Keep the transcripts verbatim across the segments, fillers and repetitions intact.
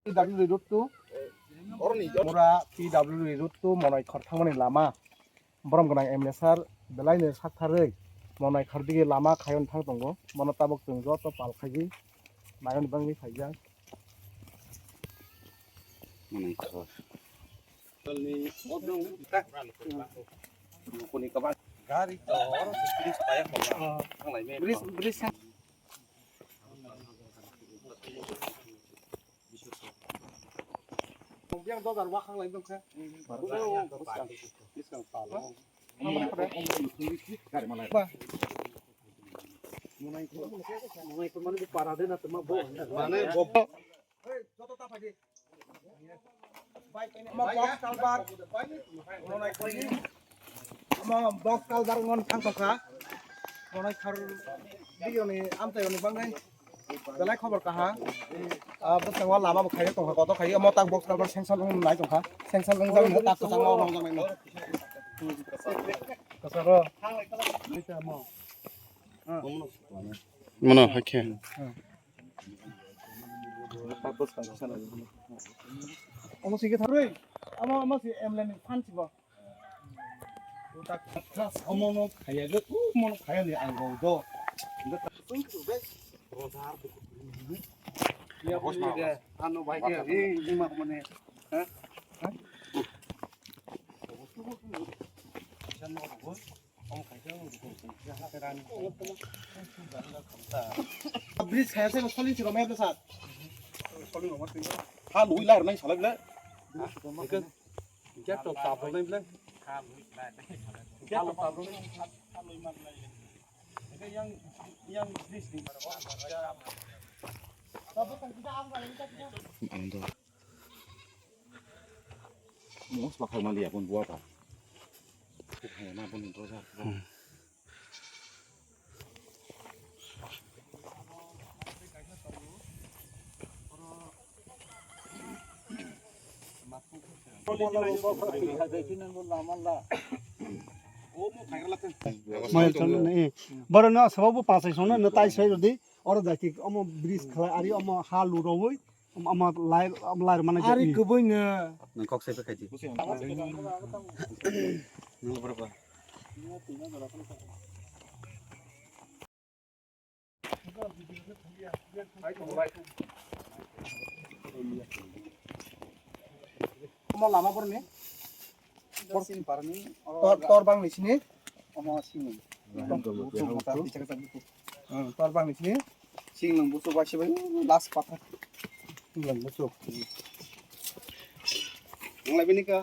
P W D road to, pura P W D road to Monaikhor thangmani lama. Borom gwnang M L A sir belaino saktharwi Monaikhor dige lama khayoni thang tongo. Bono tabuk chwng joto pal khaigwi naiwi bangwi phaijak. Monaikhor. Gari to oro se bridge paya kho ba. Thanglai me. Bridge, bridge. Yang dogar wa khanglai dong kha. Buskang, buskang. Buskang palo. Monaikhor mane para de na tuma bo. Mane bo. Omo box culvert, Monaikhor ni. Omo box culvert ngon thang tongkha. Monaikhor bigini amtwi oni bangwi. Belai khobor kaha. Ah, bwskango lama bo khaio tongkha, kotor khaio. Omo tak box culvert sanction wng nai tongkha. Sanction wng jak tak kwchangma wng jak nai. Kwcharo. Mano hakhe. Omo singke tharwi, omo, omo si M L A ni phan sibo. Omo no khaya ge, omo no khaya ni ang go do. Ya, ano bai ke, eh, lima ko mane. Ha? Ha? Bridge khaya se solin si romai bla sat. Ha lui lai nai salai bla. Ke tok tap nai bla. Ke tok tap nai. Ke yang, yang bridge ni. Ang do. Mos bakal mali abon buah ba. Hai ma bon roja. Maya chong na, eh. Boro no sababo pasai song na, no tai sai rodi. Oro jati omo bridge khala ari omo ha lu roi. Omo, omo lai, omo lai mane. Ari kubui no. Nang kok sai pakai di. Nang berapa? Omo lama borni? Bor sini parni. Tor, tor bang ni sini? Omo sini. Hmm, tor bang ni sini? Sing lang busuk bai sibai last pathar. Sing lang busuk. Nang lai bini ka?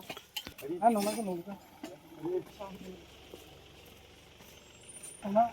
Ah, nang lai ka, nang lai ka. Ana.